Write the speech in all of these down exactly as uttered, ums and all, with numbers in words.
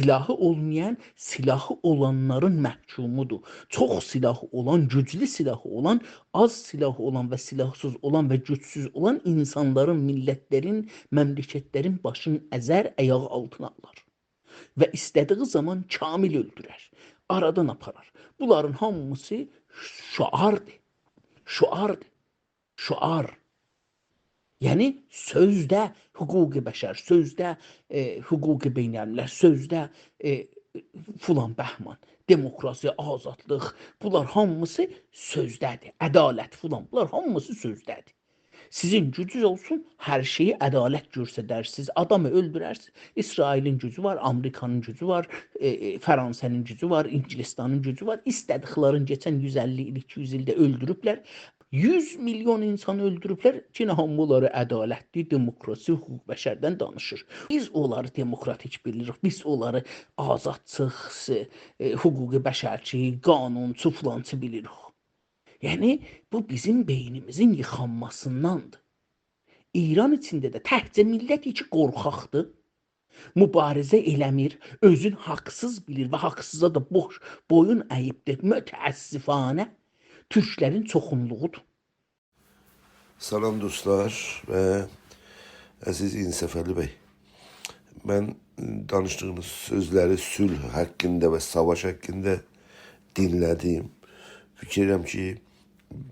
سلاحی اولمایان، سلاحی اولانلارین محکومودور. چوخ سلاحی اولان، گوجلو سلاحی اولان، آز سلاحی اولان و سلاحسیز اولان و گوجسوز اولان اینسانلارین، میللتلرین، مملکتلرین باشینی ازر، آیاغی آلتینا آلار. و ایسته‌دیگی زامان کامل اؤلدورر، آرادان آپارار. بونلارین هامیسی شعاردیر. شعاردیر. شعار. یعنی سؤزده حقوق بشر، سؤزده، ائ، حقوق بین‌الملل، سؤزده، ائ، فلان بهمان، دموکراسی، آزادلیق، بونلار هامیسی سؤزده‌دیر. عدالت فلان، بونلار هامیسی سؤزده‌دیر. سیزین گوجونوز اولسون، هر شئیی عدالت گؤرسدرسینیز. آدامی اؤلدوررسینیز. اسرائیلین گوجو وار، آمریکانین گوجو وار، ائ، ائ، فرانسه‌نین گوجو وار، انگلستانین گوجو وار. ایسته‌دیکلرین کئچن یوز اللی ایل، ایکی یوز ایلده اؤلدوروبلر. یوز میلیون اینسان اؤلدوروبلر. یئنه هامی اونلاری عدالتلی، دموکراسی، حقوق بشردن دانیشیر. بیز اونلاری دموکراتیک بیلیریک، بیز اونلاری آزادچی، ائ، حقوق بشرچی، قانونچو، فلانچی بیلیریک. یعنی، بو بیزیم بئینیمیزین ییخانماسینداندیر. ایران ایچینده ده تکجه میللت کی قورخاقدیر، موباریزه ائله‌میر، اؤزون حاقسیز بیلیر و حاقسیزا دا بوش، بویون اییبدیر. متأسفانه تورکلرین چوخونلوغودور. سلام دوستلار و عزیز انصافعلی بی. من دانیشدیغینیز سؤزلری صلح حاقیندا و ساواش حاقیندا دینله‌دیم. فیکیر ائدیرم کی،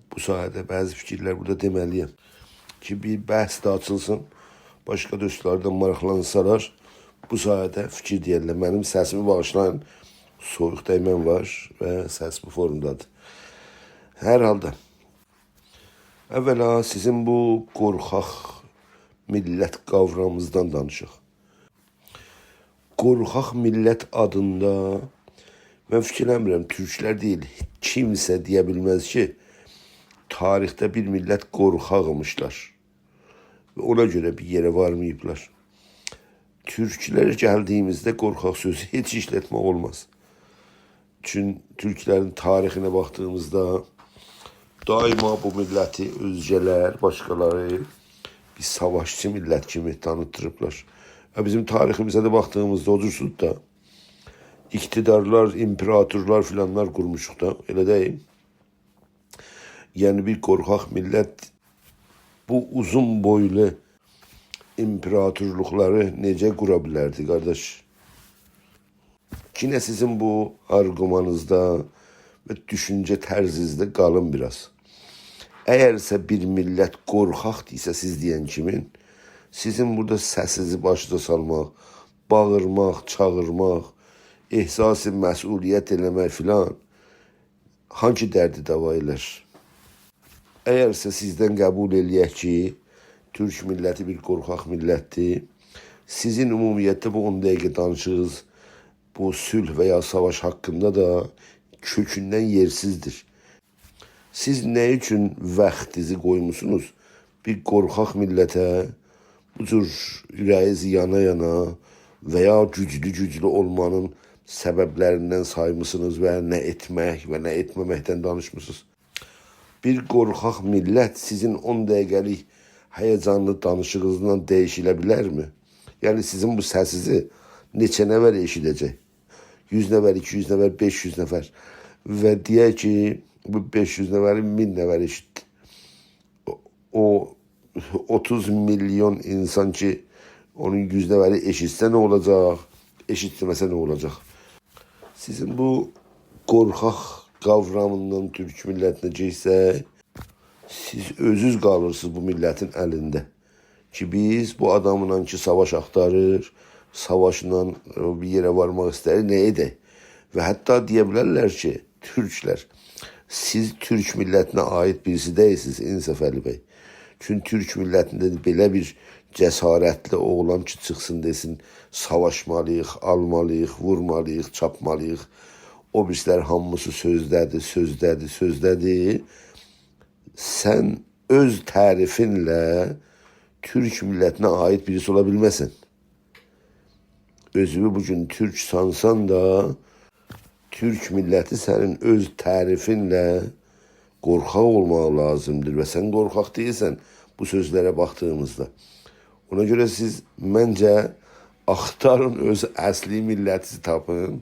بو ساحه‌ده بعضی فیکیرلر بورادا دئمه‌لی‌یم کی، بیر بحث ده آچیلسین، باشقا دوستلار دا ماراقلانسالار، بو ساحه‌ده فیکیر دئیرلر. منیم سسیمی باغیشلایین، سویوق دیمه‌م وار و سس بو فورمدادیر. هر حالدا، اولا سیزین بو قورخاق میللت قاورامینیزدان دانیشاق. قورخاق میللت آدیندا، من فیکیر ائله‌میرم، تورکلر دئییل، کیمسه دئیه بیلمز کی، تاریخده بیر میللت قورخاقمیشلار و اونا گؤره بیر یئره وارماییبلار. تورکلره گلدیییمیزده قورخاق سؤزو هئچ ایشلتمک اولماز. چون تورکلرین تاریخینه باخدیغیمیزدا دائما بو میللتی اؤزگه‌لر، باشقالاری بیر ساواشچی میللت کیمی تانیتدیریبلار. و بیزیم تاریخیمیزه ده باخدیغیمیزدا، او جور دا اقتدارلار، امپراتورلار فلانلار قورموشوق دا، ائله دئییل؟ یعنی بیر قورخاق میللت بو اوزون بویلو امپراتورلوقلاری نئجه قورا بیلردی، قارداش؟ یئنه سیزین بو آرگومانینیزدا و دوشونجه طرزینیزده قالیم بیر آز. اگرسه بیر میللت قورخاقدیرسا، سیز دئین کیمین، سیزین بورادا سسینیزی باشیزا سالماق، باغیرماق، چاغیرماق، احساس مسئولیت ائله‌مک فلان، هانسی دردی دوا ائلر؟ اگرسه سیزدن قبول ائله‌یک کی، تورک میللتی بیر قورخاق میللتدیر، سیزین عمومیتله بو اون دقیقه دانیشیغینیز بو صلح و یا ساواش حاقیندا دا کؤکوندن یئرسیزدیر. سیز نه اوچون واختینیزی قویموسونوز بیر قورخاق میللته، بو جور اوره‌ییز یانا-یانا و یا گوجلو-گوجلو اولمانین سببلریندن سایمیسینیز و نه ائتمک و نه ائتمه‌مکدن دانیشمیسینیز؟ بیر قورخاق میللت سیزین اون دقیقه‌لیک هیجانلی دانیشیغینیزدان دییشیله بیلرمی؟ یعنی سیزین بو سسینیزی نئچه نفر ائشیده‌جک؟ یوز نفر، ایکی یوز نفر، بئش یوز نفر. و دئیک کی، بو بئش یوز نفری مین نفر ائشیتدی. او اوتوز میلیون اینسان کی، اونون یوز نفری ائشیتسه نه اولاجاق، ائشیتمه‌سه نه اولاجاق؟ سیزین بو قورخاق قاورامیندان تورک میللتینه کئچسک، سیز اؤزونوز قالیرسینیز بو میللتین الینده. کی بیز بو آداملا کی ساواش آختاریر، ساواشلا بیر یئره وارماق ایسته‌ییر، نه ائدک؟ و حتی دئیه بیلرلر کی، تورکلر، سیز تورک میللتینه عایید بیریسی دئییلسینیز، انصافعلی بی. چون تورک میللتینده بئله بیر جسارتلی اوغلان کی چیخسین دئسین، ساواشمالیییق، آلمالیییق، وورمالیییق، چاپمالیییق. او بیریسیلر هامیسی سؤزده‌دیر، سؤزده‌دیر، سؤزده‌دیر. سن اؤز تعریفینله تورک میللتینه عایید بیریسی اولا بیلمزسن. اؤزونو بو گون تورک سانسان دا، تورک میللتی سنین اؤز تعریفینله قورخاق اولماغی لازیمدیر و سن قورخاق دئییلسن بو سؤزلره باخدیغیمیزدا. اونا گؤره سیز، منجه، آختارین، اؤز اصلی میللتینیزی تاپین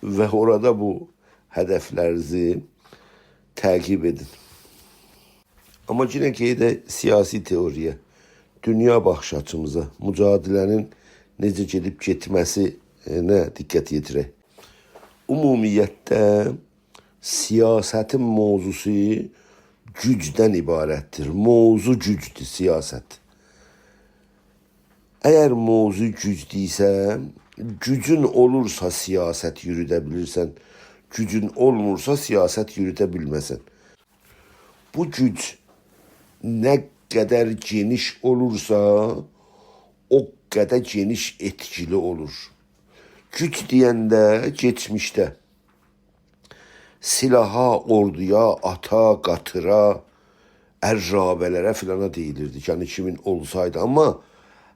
و اورادا بو هدفلرینیزی تعقیب ائدین. آمما یئنه قئییدک سیاسی تئوری‌یه، دونیا باخیش آچیمیزا، مجادله‌نین نئجه گئدیب گئتمه‌سینه دقت یئتیرک. عمومیتده، سیاستین موضوعسو گوجدن عبارتدیر. موضوع گوجدور سیاست. اگر موضوع گوجدورسه، گوجون اولورسا سیاست یوروده بیلیرسن، گوجون اولمورسا سیاست یوروده بیلمه‌سن. بو گوج نه قدر گئنیش اولورسا، او قدر گئنیش ائتکیلی اولور. گوج دئینده کئچمیشده سلاحا، اوردویا، آتا، قاطیرا، عرابه‌لره فلانا دئییلیردی. یعنی کیمین اولسایدی. آمما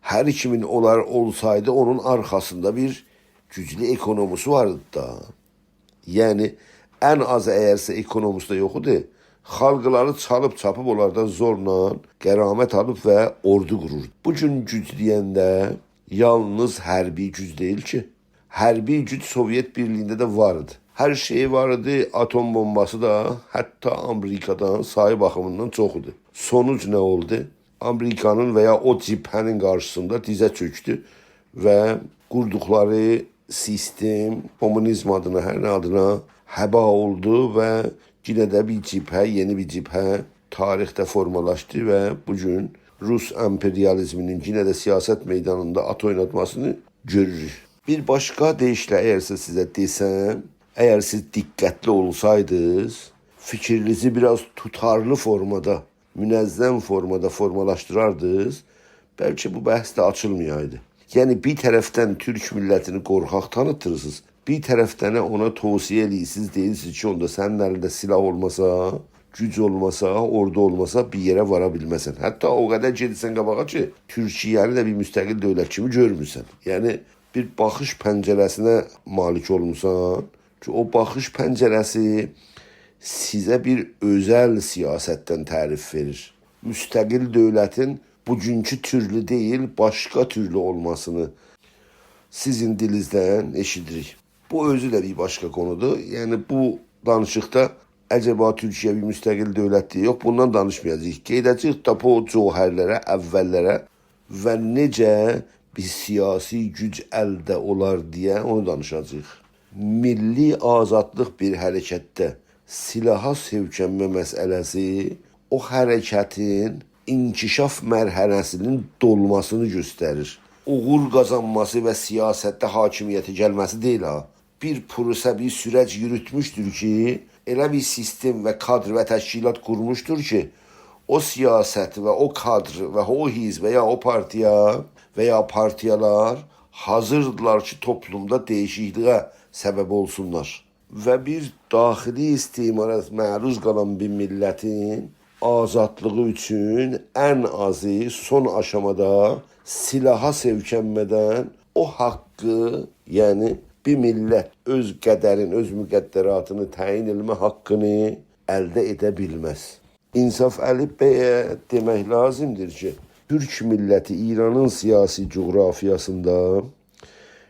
هر کیمین اولار اولسایدی، اونون آرخاسیندا بیر گوجلو اکونومی‌سی واردی دا. یعنی، ان آزی اگرسه اکونومی‌سی ده یوخ ایدی، خالقلاری چالیب چاپیب اونلاردان زورلا غرامت آلیب و اوردو قوروردو. بو گون گوج دئینده یالنیز حربی گوج دئییل کی، حربی گوج سووئت بیرلیگینده ده وار ایدی. هر شئی وار ایدی، آتوم بومباسی دا حتی آمریکادان سایی باخیمیندان چوخ ایدی. سونوج نه اولدو؟ آمریکانین و یا او جبهه‌نین قارشیسیندا دیزه چؤکدو و قوردوقلاری سیستم، کمونیزم آدینا، هر نه آدینا هبا اولدو و یئنه ده بیر جبهه، یئنی بیر جبهه تاریخده فورمالاشدی و بو گون روس امپریالیزمینین یئنه ده سیاست میدانیندا آت اویناتماسینی گؤروروک. بیر باشقا دئییشله، اگرسه سیزه دئسم، اگر سیز دقتلی اولسایدینیز، فیکرینیزی بیر آز توتارلی فورمادا، منظم فورمادا فورمالاشدیراردینیز، بلکه بو بحث ده آچیلمایایدی. یعنی، بیر طرفدن تورک میللتینی قورخاق تانیتیرسینیز، بیر طرفدن ده اونا توصیه ائله‌ییرسینیز، دئییرسینیز کی، اوندا سنین الینده سلاح اولماسا، گوج اولماسا، اوردو اولماسا، بیر یئره وارا بیلمزسن. حتی او قدر گئدیرسن قاباغا کی، تورکیه‌نی ده بیر مستقل دؤولت کیمی گؤرمورسن. یعنی، بیر باخیش پنجره‌سینه مالیک اولموسان کی، او باخیش پنجره‌سی سیزه بیر اؤزل سیاستدن تعریف وئریر. مستقل دؤولتین بوگونکو تورلو دئییل، باشقا تورلو اولماسینی سیزین دیلینیزدن ائشیدیریک. بو اؤزو ده بیر باشقا قونودور. یعنی، بو دانیشیقدا عجبا تورکیه بیر مستقل دؤولتدیر؟ یوخ، بوندان دانیشمایاجاغیق. قئییده‌جه‌ییک تا بو جوهرلره، اوللره و نئجه بیر سیاسی گوج الده اولار دئیه اونو دانیشاجاغیق. میللی آزادلیق بیر حرکتده سلاحا سؤیکنمه مسئله‌سی او حرکتین انکشاف مرحله‌سینین دولماسینی گؤستریر. اوغور قازانماسی و سیاستده حاکمیته گلمه‌سی دئییل ها. بیر پروسه، بیر سورج یوروتموشدور کی، ائله بیر سیستم و کادر و تشکیلات قورموشدور کی، او سیاست و او کادر و او حزب و یا او پارتیا و یا پارتیالار حاضیردیلار کی، توپلومدا دییشیکلییه سبب اولسونلار. و بیر داخلی استعمارا معروض قالان بیر میللتین آزادلیغی اوچون ان آزی سون آشامادا سلاحا سؤیکنمه‌دن او حاققی، یعنی بیر میللت اؤز قدرین، اؤز مقدراتینی تعیین ائله‌مه حاققینی الده ائده بیلمز. انصافعلی بیه دئمک لازیمدیر کی، تورک میللتی ایرانین سیاسی جغرافیاسیندا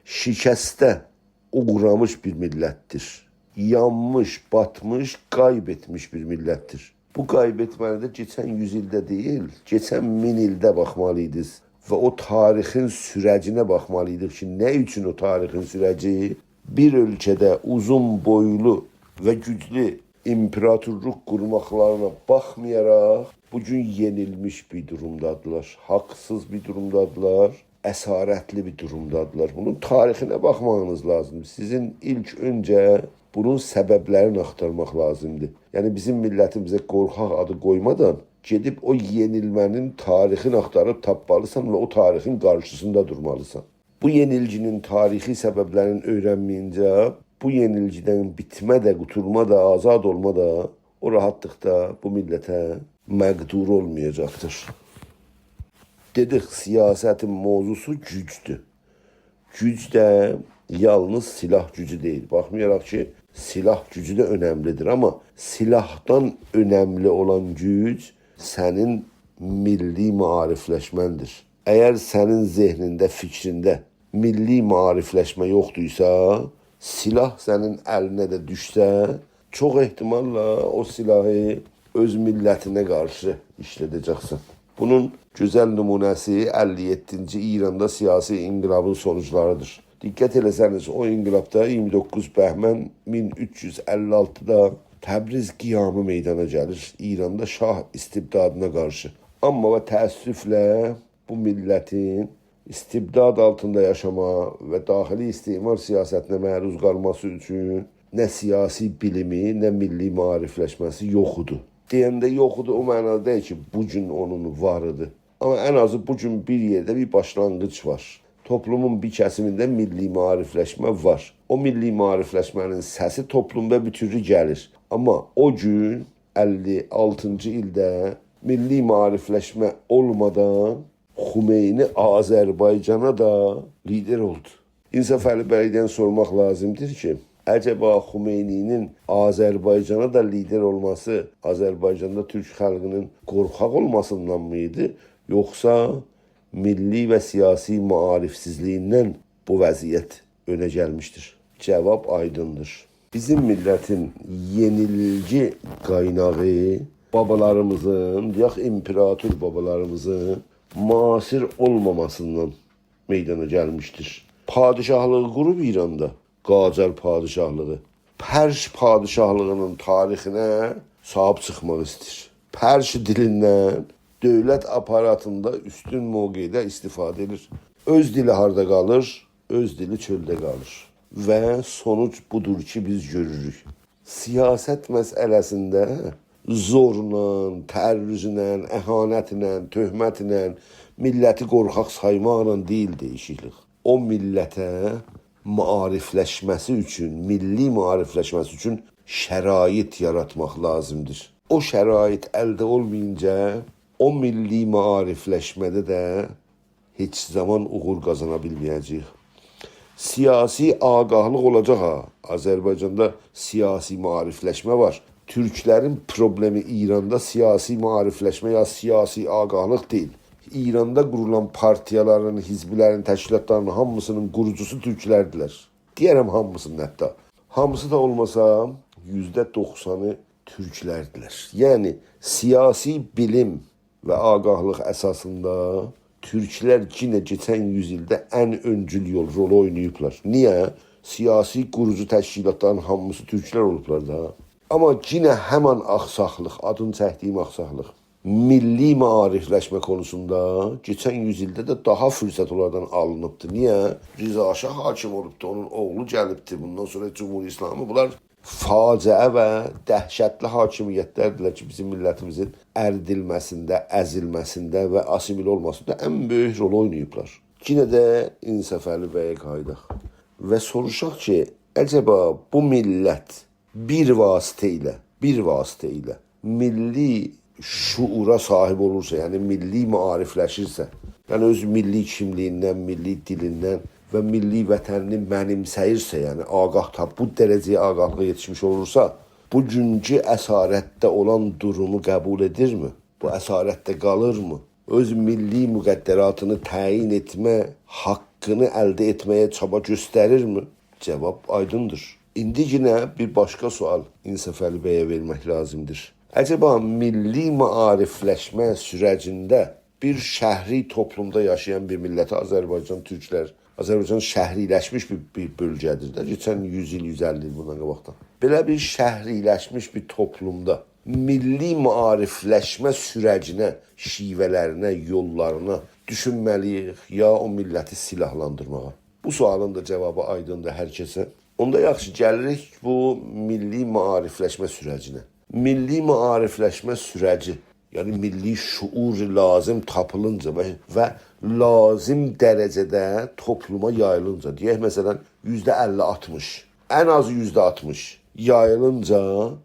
شکسته اوغرامیش بیر میللتدیر. یانمیش، باتمیش، غیب ائتمیش بیر میللتدیر. بو غیب ائتمه‌نی ده کئچن یوز ایلده دئییل، کئچن مین ایلده باخمالییدینیز و او تاریخین سورجینه باخمالییدیق کی، نه اوچون او تاریخین سورجی بیر اؤلکه‌ده اوزون بویلو و گوجلو ایمپراتورلوق قورماقلارینا باخمایاراق، بو گون یئنیلمیش بیر دورومدادیلار، حاقسیز بیر دورومدادیلار، اسارتلی بیر دورومدادیلار. بونون تاریخینه باخماغینیز لازیمدیر. سیزین ایلک اؤنجه بونون سببلرینی آختارماق لازیمدیر. یعنی، بیزیم میللتیمیزه قورخاق آدی قویمادان گئدیب او یئنیلمه‌نین تاریخینی آختاریب تاپمالیسان و او تاریخین قارشیسیندا دورمالیسان. بو یئنیلگی‌نین تاریخی سببلرینی اؤیرنمه‌یینجه، بو یئنیلگی‌دن بیتمه ده، قوتولما دا، آزاد اولما دا او راحاتلیقدا بو میللته مقدور اولمایاجاقدیر. دئدیک، سیاستین موضوعسو گوجدور. گوج ده یالنیز سلاح گوجو دئییل. باخمایاراق کی، سلاح گوجو ده اؤنملیدیر، آمما سلاحدان اؤنملی اولان گوج سنین میللی معاریفلشمندیر. اگر سنین ذهنینده، فیکرینده میللی معاریفلشمه یوخدورسا، سلاح سنین الینه ده دوشسه، چوخ احتماللا او سلاحی اؤز میللتینه قارشی ایشلده‌جکسن. بونون گؤزل نمونه‌سی اللی یئددینجی ایراندا سیاسی انقلابین سونوجلاریدیر. دقت ائله‌سه‌نیز، او انقلابدا اییرمی دوققوز بهمن مین اوچ یوز اللی آلتیدا تبریز قیامی میدانا گلیر. ایراندا شاه استبدادینا قارشی. آمما و تأسفله بو میللتین استبداد آلتیندا یاشاما و داخلی استعمار سیاستینه معروض قالماسی اوچون نه سیاسی بیلیمی، نه میللی معاریفلشمه‌سی یوخ ایدی. دئینده یوخ ایدی، او معنادا دئییل کی، بو گون اونون وار ایدی. آمما ان آزی بو گون بیر یئرده بیر باشلانغیج وار. توپلومون بیر کسیمینده میللی معاریفلشمه وار. او میللی معاریفلشمه‌نین سسی توپلومدا بوتؤولو گلیر. آمما او گون، اللی آلتینجی ایلده، میللی معاریفلشمه اولمادان خمینی آذربایجانا دا لیدر اولدو. انصافعلی بیگدن سورماق لازیمدیر کی، عجبا خمینی‌نین آذربایجانا دا لیدر اولماسی آذربایجاندا تورک خالقینین قورخاق اولماسیندانمی ایدی، یوخسا میللی و سیاسی معاریفسیزلیگیندن بو وضعیت اؤنه گلمیشدیر؟ جواب آیدیندیر. بیزیم میللتین یئنیلگی قایناغی بابالاریمیزین، دئیک، ایمپراتور بابالاریمیزین معاصر اولماماسیندان میدانا گلمیشدیر. پادشاهلیغی قوروب ایراندا، قاجار پادشاهلیغی. پرس پادشاهلیغینین تاریخینه صاحیب چیخماق ایسته‌ییر. پرس دیلیندن دؤولت آپاراتیندا اوستون موقعده استفاده ائدیر. اؤز دیلی هاردا قالیر؟ اؤز دیلی چؤلده قالیر. و سونوج بودور کی، بیز گؤروروک. سیاست مسئله‌سینده زورلا، تعرضله، اهانتله، تهمتله، میللتی قورخاق سایماقلا دئییل دییشیکلیک. او میللته معاریفلشمه‌سی اوچون، میللی معاریفلشمه‌سی اوچون شرایط یاراتماق لازیمدیر. او شرایط الده اولمایینجا او میللی معاریفلشمه‌ده ده هئچ زامان اوغور قازانا بیلمه‌یه‌جه‌ییک. سیاسی آگاهلیق اولاجاق ها. آذربایجاندا سیاسی معاریفلشمه وار. تورکلرین پروبلئمی ایراندا سیاسی معاریفلشمه یا سیاسی آگاهلیق دئییل. ایراندا قورولان پارتیالارین، حزبلرین، تشکیلاتلارین هامیسینین قوروجوسو تورکلردیلر. دئیه‌رم هامیسینین حتی. هامیسی دا اولماسا، یوزده دوخسانی تورکلردیلر. یعنی، سیاسی بیلیم و آگاهلیق اساسیندا تورکلر یئنه کئچن یوز ایلده ان اؤنجول یول رولو اویناییبلار. نییه؟ سیاسی قوروجو تشکیلاتلارین هامیسی تورکلر اولوبلار دا. آمما یئنه همان آخساقلیق، آدینی چکدیییم آخساقلیق، میللی معاریفلشمه قونوسوندا کئچن یوز ایلده ده داها فرصت اونلاردان آلینیبدی. نییه؟ رضا شاه حاکم اولوبدو، اونون اوغلو گلیبدی، بوندان سونرا جمهوری اسلامی. بونلار فاجعه و دهشتلی حاکمیتلردیلر کی، بیزیم میللتیمیزین اریدیلمه‌سینده، ازیلمه‌سینده و آسیمیله اولماسیندا ان بؤیوک رولو اویناییبلار. یئنه ده انصافعلی بیه قاییداق و سوروشاق کی، عجبا بو میللت بیر واسطه ایله، بیر واسطه ایله میللی شعورا صاحیب اولورسا، یعنی میللی معاریفلشیرسه، یعنی اؤز میللی کیملیگیندن، میللی دیلیندن و میللی وطنینی منیمسه‌ییرسه، یعنی آگاه تاپ، بو درجه‌یه آگاهلیغا یئتیشمیش اولورسا، بوگونکو اسارتده اولان دورومو قبول ائدیرمی؟ بو اسارتده قالیرمی؟ اؤز میللی مقدراتینی تعیین ائتمه حاققینی الده ائتمه‌یه چابا گؤستریرمی؟ جواب آیدیندیر. ایندی یئنه بیر باشقا سؤال انصافعلی بیه وئرمک لازیمدیر. عجبا میللی معاریفلشمه سورجینده بیر شهری توپلومدا یاشایان بیر میللتی، آذربایجان تورکلر، آذربایجان شهریلشمیش بیر، بیر بؤلگه‌دیر ده، کئچن یوز ایل، یوز اللی ایل بوندان قاباقدان. بئله بیر شهریلشمیش بیر توپلومدا میللی معاریفلشمه سورجینه، شیوه‌لرینه، یوللارینا دوشونمه‌لی‌ییک، یا او میللتی سلاحلاندیرماغا؟ بو سؤالین دا جوابی آیدیندیر هر کسه. اوندا یاخشی، گلیریک بو میللی معاریفلشمه سورجینه. میللی معاریفلشمه سورجی، یعنی میللی شعور لازیم تاپیلینجا و، و لازیم درجه‌ده توپلوما یاییلینجا، دئیک، مثلا، یوزده اللی آلتمیش، ان آز یوزده آلتمیش یاییلینجا،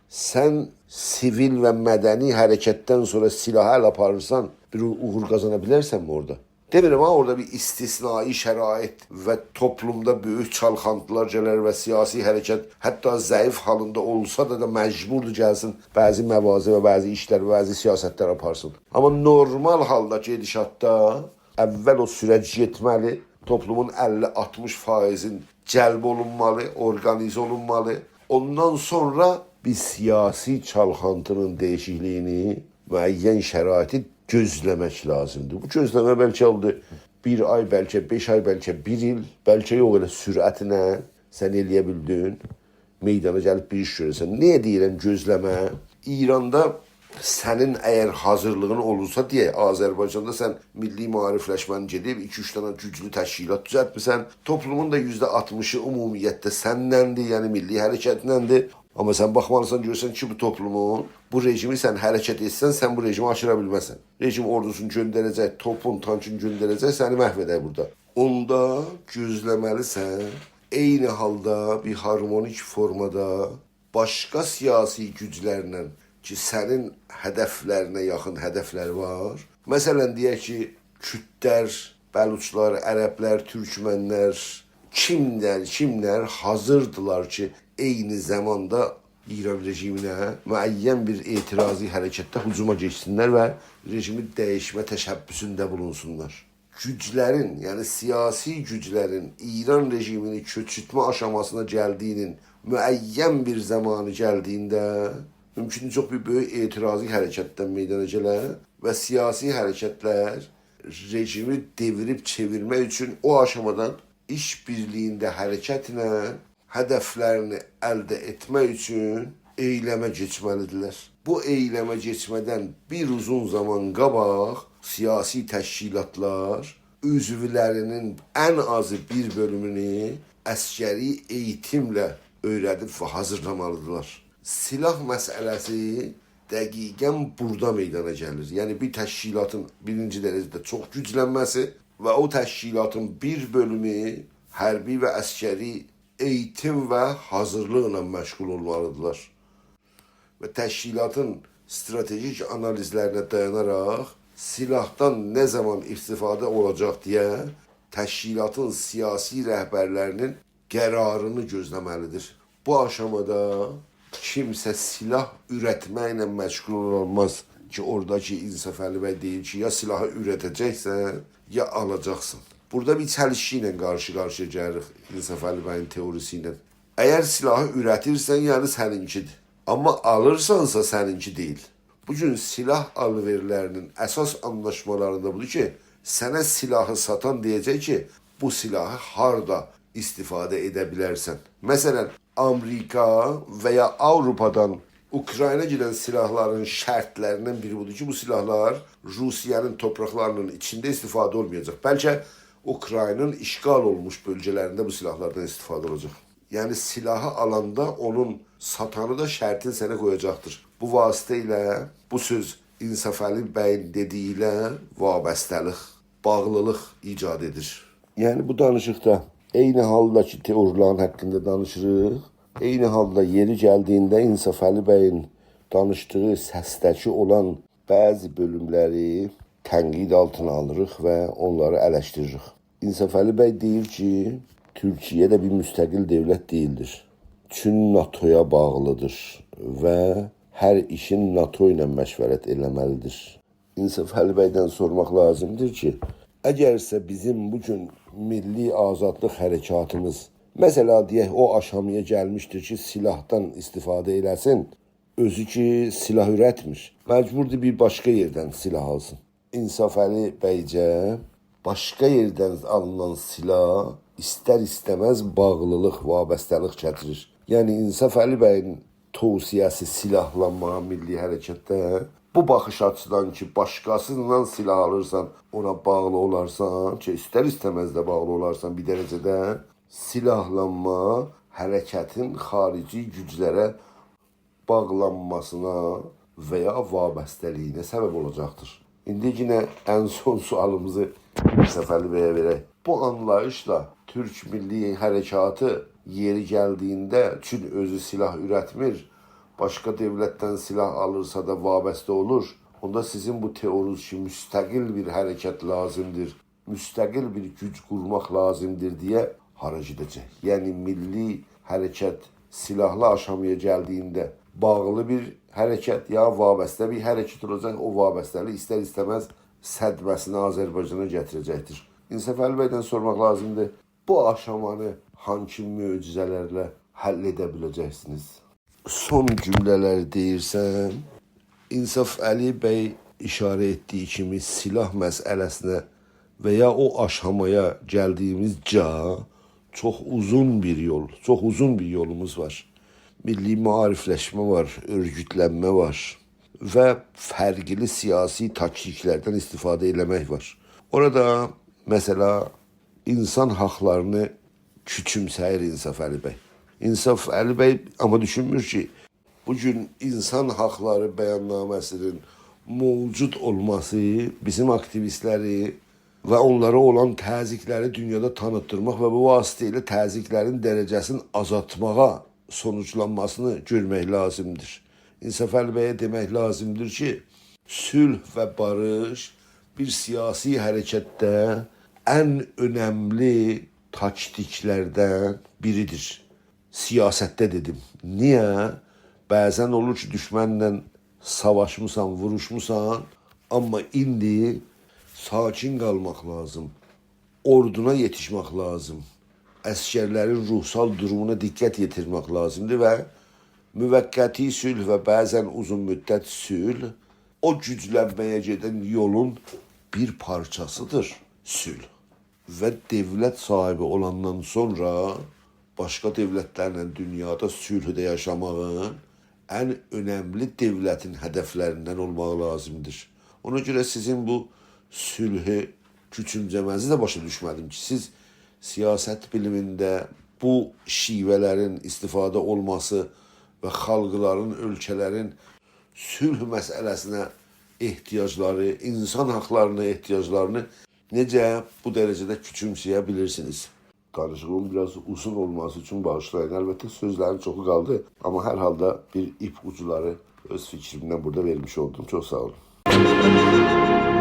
سن سیویل و مدنی حرکتدن سونرا سلاحا ال آپاریرسان، بیر او-، اوغور قازانا بیلرسنمی اورادا؟ دئمیرم ها، اورادا بیر استثنایی شرایط و توپلومدا بؤیوک چالخانتیلار گلر و سیاسی حرکت حتی ضعیف حالیندا اولسا دا، دا مجبوردور گلسین، بعضی مواضع و بعضی ایشلر و بعضی سیاستلر آپارسین. آمما نورمال حالدا گئدیشاتدا اول او سورج گئتمه‌لی، توپلومون اللی آلتمیش فایضین جلب اولونمالی، اورقانیزه اولونمالی. اوندان سونرا بیر سیاسی چالخانتینین دییشیکلیگینی، معین شرایطی گؤزله‌مک لازیمدیر. بو گؤزله‌مه بلکه اولدو بیر آی، بلکه بئش آی، بلکه بیر ایل، بلکه یوخ، ائله سرعتله سن ائلیه بیلدین میدانا گلیب بیر ایش گؤره‌سن. نییه دئییرم گؤزله‌مه؟ ایراندا سنین اگر حاضیرلیغین اولورسا، دئیک، آذربایجاندا سن میللی معاریفلشمه‌نی گئدیب ایکی-اوچ دنه گوجلو تشکیلات دوزلتمیسن، توپلومون دا یوزده آلتمیشی عمومیتده سنن‌دیر، یعنی میللی حرکتلن‌دیر. آمما سن باخمالیسان، گؤرسن کی، بو توپلومون، بو رژیمی سن حرکت ائتسن، سن بو رژیمی آشیرا بیلمزسن. رژیم اوردوسونو گؤندره‌جک، توپون، تانکین گؤندره‌جک، سنی محو ائدر بورادا. اوندا گؤزله‌مه‌لیسن، عینی حالدا بیر هارمونیک فورمادا باشقا سیاسی گوجلرله کی، سنین هدفلرینه یاخین هدفلر وار. مثلا، دئیک کی، کوردلر، بلوچلار، عربلر، تورکمنلر، کیملر، کیملر حاضیردیلار کی، عینی زاماندا ایران رژیمینه معین بیر اعتراضی حرکتده هجوما گئچسینلر و رژیمی دییشمه تشبثونده بولونسونلار. گوجلرین، یعنی سیاسی گوجلرین ایران رژیمینی کؤچورتمه آشاماسینا گلدیگینین معین بیر زامانی گلدیگینده مومکون چوخ بیر بؤیوک اعتراضی حرکتدن میدانا گله و سیاسی حرکتلر رژیمی دئویریب چئویرمک اوچون او آشامادان ایش بیرلیگینده حرکتله هدفلرینی الده ائتمک اوچون ائیلمه کئچمه‌لیدیرلر. بو ائیلمه کئچمه‌دن بیر اوزون زامان قاباق سیاسی تشکیلاتلار عضولرینین ان آزی بیر بؤلومونو عسکری ائییتیمله اؤیره‌دیب و حاضیرلامالیدیرلار. سلاح مسئله‌سی دقیقا بورادا میدانا گلیر. یعنی بیر تشکیلاتین بیرینجی درجه‌ده چوخ گوجلنمه‌سی و او تشکیلاتین بیر بؤلومو حربی و عسکری ائییتیم و حاضیرلیقلا مشغول اولمالیدیرلار. و تشکیلاتین استراتژیک آنالیزلرینه دایاناراق سلاحدان نه زامان استفاده اولاجاق دئیه تشکیلاتین سیاسی رهبرلرینین قرارینی گؤزله‌مه‌لیدیر. بو آشامادا کیمسه سلاح اورتمکله مشغول اولماز کی، اوراداکی انصافعلی بی دئییر کی، یا سلاحی اورته‌جکسن، یا آلاجاقسان. بورادا بیر چلیشکی ایله قارشی-قارشییا گلیریک انصافعلی بیین تئوریسی ایله. اگر سلاحی اورتیرسن، یعنی سنینکیدیر. آمما آلیرسانسا، سنینکی دئییل. بو گون سلاح آل‌وئرلرینین اساس آنلاشمالاریندا بودور کی، سنه سلاحی ساتان دئیه‌جک کی، بو سلاحی هاردا استفاده ائده بیلرسن. مثلا، آمریکا و یا آوروپادان اوکراینا گئدن سلاحلارین شرطلریندن بیری بودور کی، بو سلاحلار روسیه‌نین تورپاقلارینین ایچینده استفاده اولمایاجاق. بلکه اوکراینین اشغال اولموش بؤلگه‌لرینده بو سلاحلاردان استفاده اولاجاق. یعنی سلاحی آلاندا اونون ساتانی دا شرطین سنه قویاجاقدیر. بو واسطه ایله بو سؤز انصافعلی بیین دئدیگی ایله وابسته‌لیک، باغلیلیق ایجاد ائدیر. یعنی بو دانیشیقدا عینی حالدا کی، تئوری‌لرین حاقیندا دانیشیریق، عینی حالدا یئری گلدیگینده انصافعلی بیین دانیشدیغی سسده‌کی اولان بعضی بؤلوملری تنقید آلتینا آلیریق و اونلاری الشدیریریک. انصافعلی بی دئییر کی، تورکیه ده بیر مستقل دؤولت دئییلدیر. چون ناتویا باغلیدیر و هر ایشین ناتو ایله مشورت ائله‌مه‌لیدیر. انصافعلی بیدن سورماق لازیمدیر کی، اگرسه بیزیم بو گون میللی آزادلیق حرکاتیمیز، مثلا، دئیک، او آشامایا گلمیشدیر کی، سلاحدان استفاده ائله‌سین، اؤزو کی، سلاح اورتمیر، مجبوردور بیر باشقا یئردن سلاح آلسین. انصافعلی بیجه باشقا یئردن آلینان سلاح ایستر-ایسته‌مز باغلیلیق، وابسته‌لیک گتیریر. یعنی انصافعلی بیین توصیه‌سی سلاحلانماغا میللی حرکتده بو باخیش آچیدان کی، باشقاسیندان سلاح آلیرسان، اونا باغلی اولارسان کی، ایستر-ایسته‌مز ده باغلی اولارسان بیر درجه‌ده، سلاحلانما حرکتین خاریجی گوجلره باغلانماسینا و یا وابسته‌لیگینه سبب اولاجاقدیر. ایندی یئنه ان سون سؤالیمیزی انصافعلی بیه وئرک. بو آنلاییشلا تورک میللی حرکاتی یئری گلدیگینده، چون اؤزو سلاح اورتمیر، باشقا دؤولتدن سلاح آلیرسا دا وابسته اولور، اوندا سیزین بو تئوریز کی، مستقل بیر حرکت لازیمدیر، مستقل بیر گوج قورماق لازیمدیر دئیه هارا گئده‌جک؟ یعنی میللی حرکت سلاحلی آشامایا گلدیگینده باغلی بیر حرکت یا وابسته بیر حرکت اولاجاق، او وابسته‌لیک ایستر-ایسته‌مز صدمه‌سینی آذربایجانا گتیره‌جکدیر. انصافعلی بیدن سورماق لازیمدیر، بو آشامانی هانسی معجزه‌لرله حل ائده بیله‌جکسینیز؟ سون جمله‌لری دئییرسن، انصافعلی بی ایشاره ائتدیگی کیمی سلاح مسئله‌سینه و یا او آشامایا گلدیگیمیز جا چوخ اوزون بیر یول، چوخ اوزون بیر یولوموز وار. میللی معاریفلشمه وار، اؤرگوتلنمه وار و فرقلی سیاسی تاکتیکلردن استفاده ائله‌مک وار. اورادا مسئله انسان حاقلارینی کوچومسه‌ییر انصافعلی بی. انصافعلی بی آمما دوشونمور کی، بو گون انسان حاقلاری بیاننامه‌سینین موجود اولماسی بیزیم آکتیویستلری و اونلارا اولان تضییقلری دونیادا تانیتدیرماق و بو واسطه ایله تضییقلرین درجه‌سینی آزالتماغا سونوجلانماسینی گؤرمک لازیمدیر. انصافعلی بیه دئمک لازیمدیر کی، صلح و باریش بیر سیاسی حرکتده ان اؤنملی تاکتیکلردن بیریدیر. سیاستده دئدیم. نییه؟ بعضا اولور کی، دوشمنله ساواشمیسان، ووروشموسان، آمما ایندی ساکین قالماق لازیم. اوردونا یئتیشمک لازیم. عسگرلرین روحسال دورومونا دقت یئتیرمک لازیمدیر و موقتی صلح و بعضا اوزون مدت صلح او گوجلنمه‌یه گئدن یولون بیر پارچاسیدیر صلح. و دؤولت صاحیبی اولاندان سونرا باشقا دؤولتلرله دونیادا صلحده یاشاماغین ان اؤنملی دؤولتین هدفلریندن اولماغی لازیمدیر. اونا گؤره سیزین بو صلحو کوچومسه‌مه‌نیزی ده باشا دوشمه‌دیم کی، سیز سیاست بیلیمینده بو شیوه‌لرین استفاده اولماسی و خالقلارین، اؤلکه‌لرین صلح مسئله‌سینه احتیاجلاری، انسان حاقلارینا احتیاجلارینی نئجه بو درجه‌ده کوچومسه‌یه بیلیرسینیز؟ دانیشیغیمین بیر آز اوزون اولماسی اوچون باغیشلایین. البته، سؤزلرین چوخو قالدی، آمما هر حالدا بیر ایپ اوجلاری اؤز فیکریمدن بورادا وئرمیش اولدوم. چوخ ساغ اولون.